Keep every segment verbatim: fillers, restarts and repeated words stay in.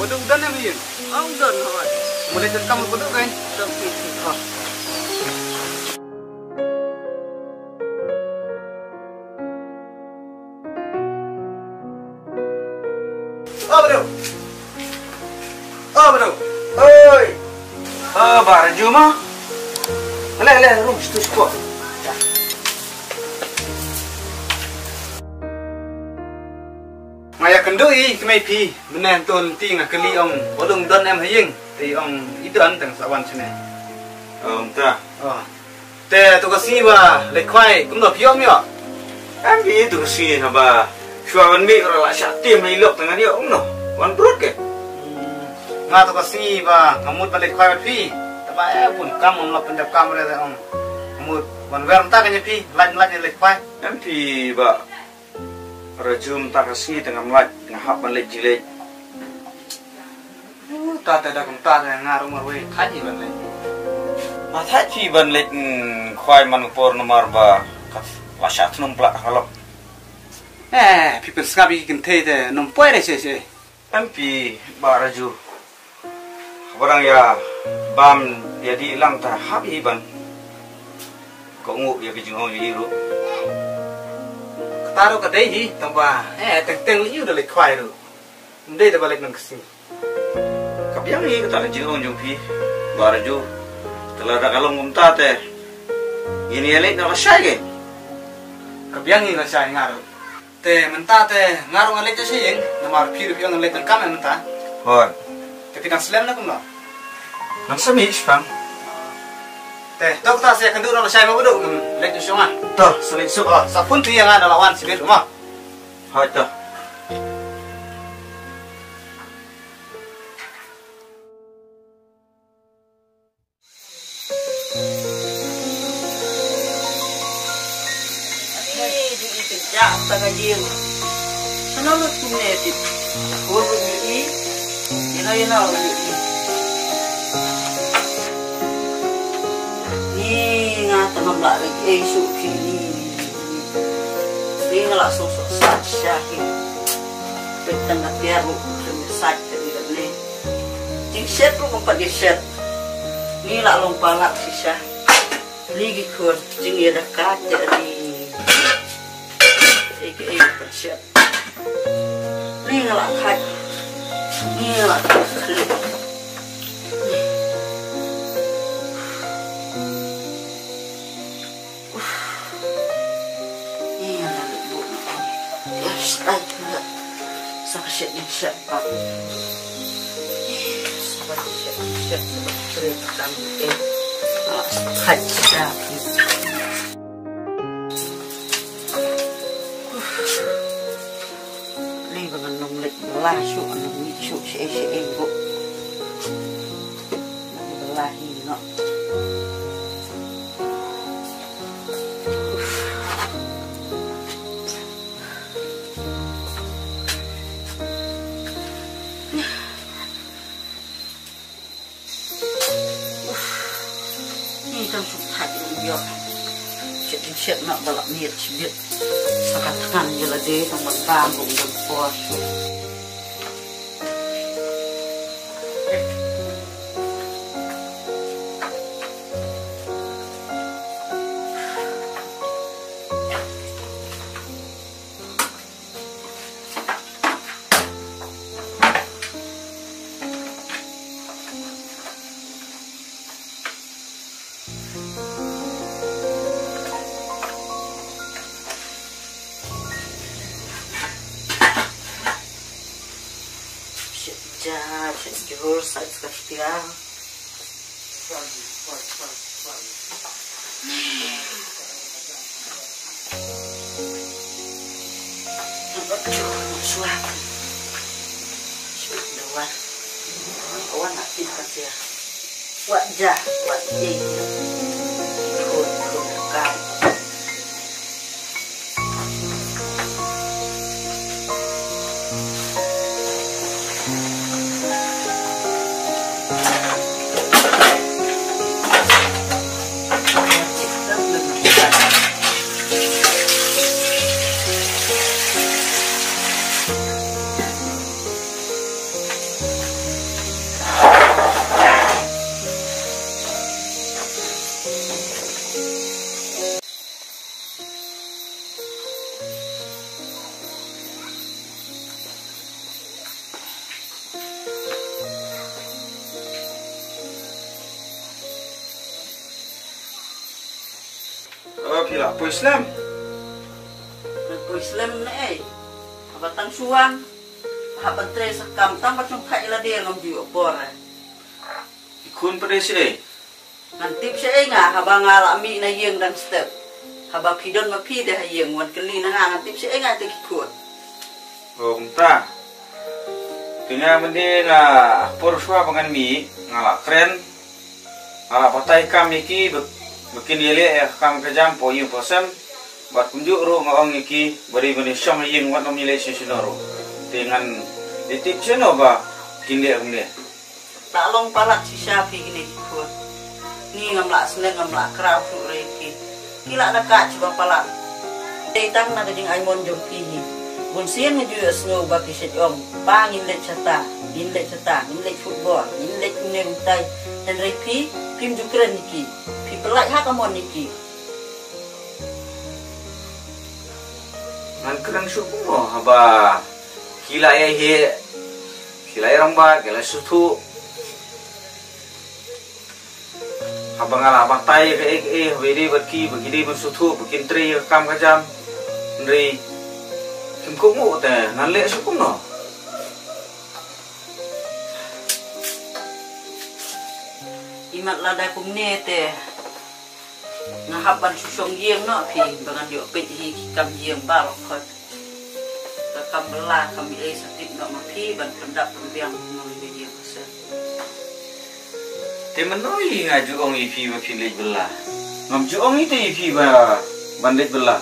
Dong dan em yin. Ong don hoi. Mule jan kam ko do kai. Dong pi. Oh. Oh, bro. Oh, bro. Oi. Oh, Bah Raju ma. Ale, ale, rum situ siko. Nga ya kyndu i kmai phi, mynne ton ti nga kylli ong, balung don em ha ïing, te ong i don tang sa wan chene. Ong ta. Oh. Te tu ka sngi ba leit khwai, kumno phi ong ïoh? Em phi tu ka sngi haba shuwa wan mih ra la sha tim ha i lok tang ïoh kumno. Wan brut ke. Hmm. Nga tu ka sngi ba nga mut ba leit khwai bad phi. Taba e bun kam ym lap pynjap kam re te ong. Nga mut wan wer mynta ka ïa phi, lait lait leit khwai. Em phi ba Raju mynta ka sngi te ngam lait, nga hap ban leit jingïaleit. Uh, ta te da kumta te nga ruh marwei thait hi ban leit. Ma thait phi ban leit, mm, khwai man ka por namar ba ka la sha thnum pla ka lok. Eh, phi pynsngap i kynthei te num poi re se se. Em phi Bah Raju. Barang ya bam ya di lang ta hap hi ban. Ko ngu ya ka jingong ya i ruh. Kata ruh ka dei hi, tang ba, eh, teng teng li yu da leit khwai ruh. Ndei da ba leit man ka sngi. Ka biang hi kata ka jingong jong phi, Bah Raju. Te lada ka long kumta te. Ini ya leit na ka shai ke. Ka biang hi ka shai nga ruh. Te mynta te nga ruh nga leit sha ïing, namar phi ruh phi ong leit tang kam mynta. Hoi. Te phi dang slem na kumno? Nang sami shipang. Te, to kata sa kynduh na la shai ma budu, leit sha nga. To, sa leit suk. Oh, sa phone phi ïa nga na la wan sibit ma. Hoi to. Ani, di i kejap ta ka jing. Sana lu tu ne ti. Bolu i. Ina, ina, i. Ni nga tengah belak lagi, eh, isu ki ni. Ni nga la sosok sat sya ki. Petang ka tiar lu, kena sat ke ni. Jingsiat ruh ngumpat jingsiat. Ni la long palak shisha. Ni ki khun jingïadaka te ni. Ei ke ei ngumpat siat. Ni nga la khat. Ni nga la khat. Ni nga la lubuk na. Yes, ai, nga. Sa ka siat ni siat pa. Sa ka siat ni siat pa. Pre pa tam eh. Ah, hai siat. Ni ba ngan nong lek belah shu, nong ni shu, shi, shi, bu. Nong belah ni, no. Ni tang suk thait ru ïoh. Chet in chet na ba la miet chibit. Sa ka thngan ïa lade tang ban bam ru ban por. Sejak, sejak jurus, sejak setia. Poi slem. Poi slem ne ei. Haba tang suang. Haba tre sa kam tang ba chung khai la de ngam ju por. I khun pade si ei. Ngan tip si ei nga haba nga la mih na ïing dang step. Haba phi don ma phi de ha ïing wan kylli na nga ngan tip si ei nga te ki khun. Om ta. Te nga mende nga por shuwa ba ngan mih nga la kren. Nga la batai kam ïa ki ba, ba kin ïaleh ïa ka kam ka jam po ïing po sem. Bad kumjuh ruh nga ong ïa ki ba dei ba ni shong ha ïing wat ym ïaleh shisha ruh. Te ngan tip shisha ba kin leh kumne. Ta long palat shisha phi kine ki khun. Ni ngam lah sneng ngam lah kraw shuh re ki. Ki lah da ka chiba palat. Te tang na ka jingai mon jong phi hi. Bun sien nga ju ïohsngew ba ki shet ong. Pa ngin leit shata, ngin leit shata, ngin leit football, ngin leit kumne kumtai. Hynrei phi, phim ju kren ïa ki. Phi pynlait ha ka mon ïa ki. Ngan kren shuh kumno haba ki la ïa hi, ki la ïa rong ba, ki la suthu. Haba nga la batai ka ek e, haba ri bad ki, ba ki dei ban suthu, ba kin trei ka kam ka jam. Hynrei kim ko ngu te, ngan leh shuh kumno. Imat lada kumne te. Nga hap ban shu shong ïing noh phi, ba ngan ïoh peit hi ki kam ïing baroh khot. Ka kam bylla, kam ei sa tip noh ma phi, ban pyndap pynbiang noh ïa ïing se. Te mynno i nga ju ong ïa phi ba phi leit bylla. Ngam ju ong i te ïa phi ba ban leit bylla.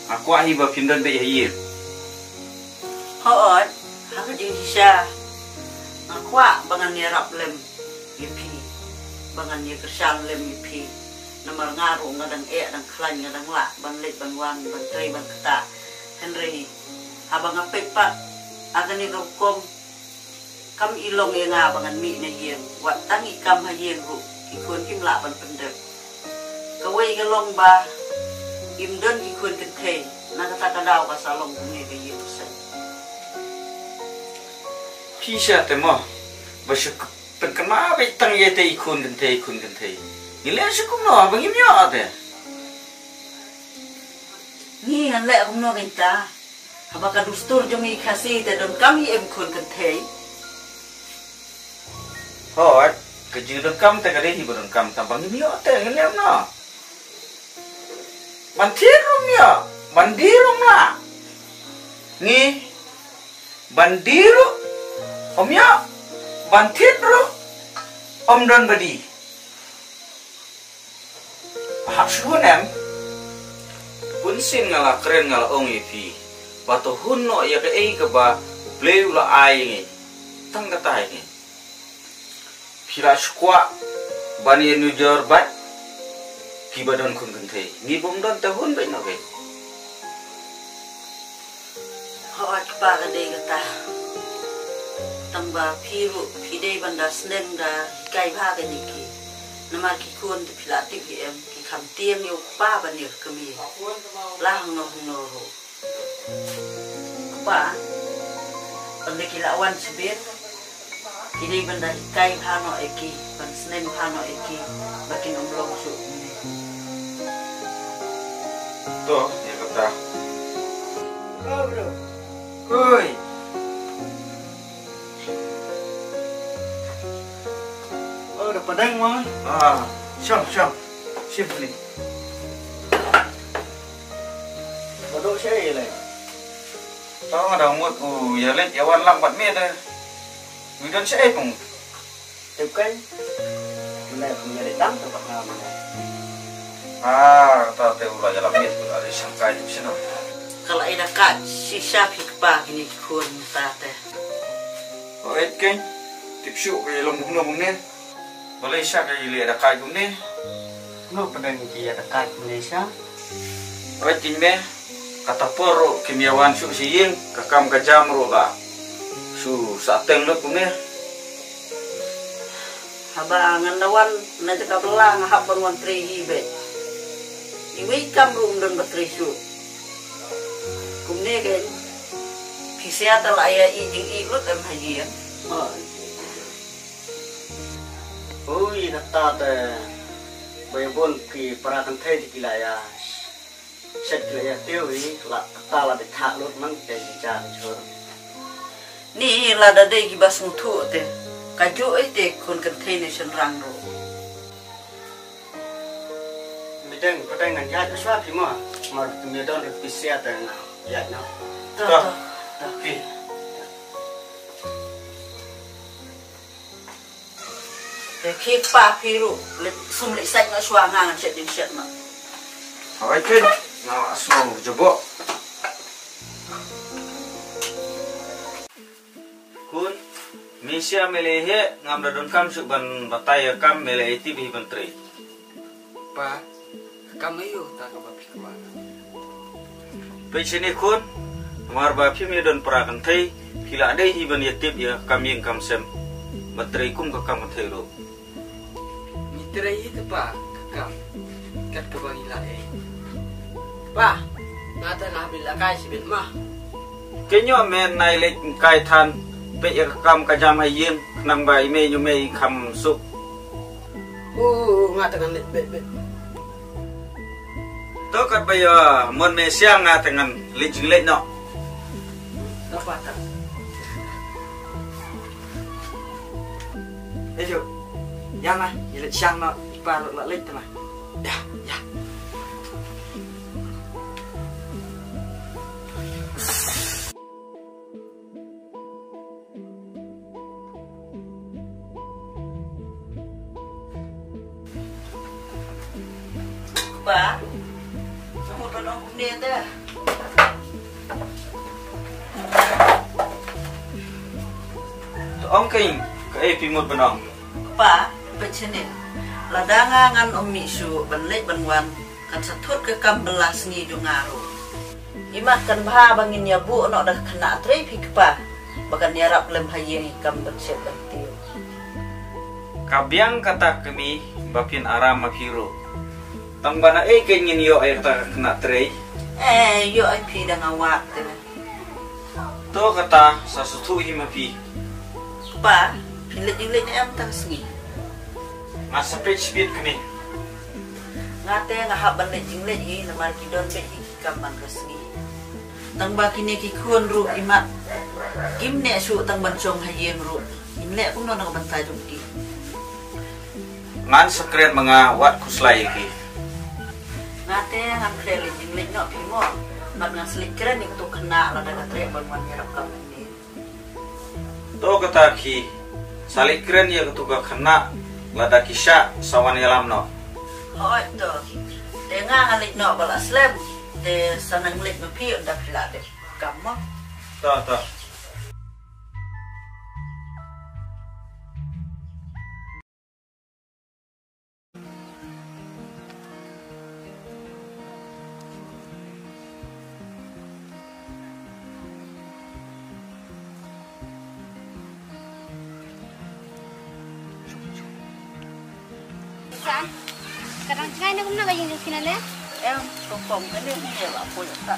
Nga kwah hi ba phin don beit ha ïing. Hooid, ha ka jingshisha. Nga kwah ba ngan ïarap lem ïa phi. Ba ngan ïakyrshan lem ïa phi. Namar nga ruh nga dang eh, dang khlaiñ, nga dang lah ban leit ban wan, ban trei ban ktah. Hynrei haba nga peit pat ha kane ka rukom, kam i long ïa nga ba ngan mih na ïing, wat tang i kam ha ïing ruh ki khun kim lah ban pyndep. Kawei ka long ba im don ki khun kynthei, na kata ka daw ka sa long kumne ka ïing seng. Phi sha te mo, ba shu pynkynmaw beit tang ïa te i khun kynthei, i khun kynthei. Ngi leh shu kumno ba ngim ïoh te. Ngi ngan leh kumno kynta. Haba ka dustur jong i Khasi te donkam i em khun kynthei. Hooid, ka jingdonkam te ka dei hi ba donkam, tang ba ngim ïoh te ngin leh kumno. Ban thied ruh ym ïoh, ban die ruh ym lah. Ngi, ban die ruh ym ïoh, ban thied ruh ym don ba die. Hap shu hun em. Bun sien nga la kren nga la ong ïa phi ba to hun noh ïa kaei kaba U Blei u la ai ïa ngi. Tang kata ïa ngi. Phi la shu kwah ban ïanujor bad kiba don khun kynthei. Ngi bym don te hun beit noh beit. Hooid kpa, ka dei kata. Tang ba phi ruh phi dei ban da sneng da hikai bha kine ki. Namar ki khun te phi la tip hi em, ki kham tieng ïa u kpa ban ïa ka kmie. La hangno hangno ruh. Kpa, ynda ki la wan shibit, ki dei ban da hikai bha noh ïa ki, ban sneng bha noh ïa ki, ba kin ym long shuh kumne. To, ïa kata. Oi. Oh, da pdeng mo. Ah, shong, shong. Shim ni. Ba dooh shei le. Tang da mut u ïa leit ïa wan lang bad me te. Wi don shei pung. Tip kai. Mane pung ïa leit dang te bad nga mane. Ah, ta te u la ïa la miet u la leit shang kai tip sino. Ka la i da ka shisha phi kpa kini ki khun ta te. O et kai. Tip shu ka ïa long kumno kumne. Balei sha ka ïa leh da kai kumne? No pdeng ki ïa da kai kumne sha. Oi, tin me, kata por ruh kim ïa wan shu shi ïing, ka kam ka jam ruh la shu sa teng lut kumne. Haba ngan da wan na jaka bylla nga hap ban wan trei hi beit. Iwei kam ruh ym don ba trei shu. Kumne ke, phi sia ta la ïa i jingïeit lut em ha ïing. Ui, kata te. Wei bun ki para kynthei te ki la ya. Shet ki la ya tiew hi, la ta la de thak lut man te ki cha ki chur. Ni la da dei ki ba sngewthuh te. Ka ju ei te khun kynthei ne shynrang ru. Midang, patang ngan ya swa phi mo. Mar tu mi don pi sia te nga. Ya no. To, to, to. Phi. Te khie pa phi ru, le sum le sait nga swa nga ngan shet din shet ma. Hawai ken, nga sum jabo. Khun, mi sia me le he, ngam da don kam suk ban batai ya kam me le eti bi ban trei. Pa, ka kam ayu ta ka ba phi kwah. Peit chini khun, mar ba phi mi don para kynthei, phi la dei hi ban ya tip ya kam ying kam sem. Ban trei kum ka kam kynthei ru. Mi trei hi te pa, ka kam. Kat ka ba ngi la e. Pa, nga ta nga bi la kai si bit ma. Ke nyo me nai lek kai than, peit ya ka kam ka jam ha ying, nang ba i me nyu me i kham suk. U, nga ta ngan lek bit bit. To kat ba ya mon me sia nga ta ngan lek jing lek no. Napa ta? Ejo, ya ma, ya lek siang no, pa la lek ta ma. Ya, ya. Ba, kamu tolong kumne da. To ong kein, ka e phi mut ban ong. Pa, peit chini. Lada nga ngan um mi shu ban leit ban wan, kan sa thut ka kam bylla sngi jong nga ru. I mat kan bha ba ngin ya buh noh da ka khynnah trei phi kpa, ba kan ya rap lem ha ying i kam ban shet ban tiew. Ka biang kata ka mi ba phin aram ma phi ru. Tang ba na e kein ngin yoh e kata ka khynnah trei. Eh, yoh e phi da nga wad te. To kata sa suthu hi ma phi. Pa, phi leit jingleit ne em tang sngi. Nga sa peit sbit kini. Nga te nga hap ban leit jingleit hi namar ki don beit hi ki kam man ka sngi. Tang ba kine ki khun ru i mat. Kim ne shu tang ban chong ha ying ru. Im leh kumno na ka ban tai jong ki. Ngan sa kren ma nga wat khuslai ki. Nga te ngan kren leit jingleit noh phi mo. Mat ngan sa leit kren ya katu khynnah lada ka treh ban wan yarap kam ni. To kata ki, sa leit kren ya katu ka khynnah lada ki shah sa wan yalam noh. Hoi to. Te nga ngan leit noh ba la slem. Te sa nang leit ma phi da phi la de kam mo. To, to. San, kadang chngai na kumna ka ying jong phi na le? Em, ko pom ka ne ni ya ba poi ka.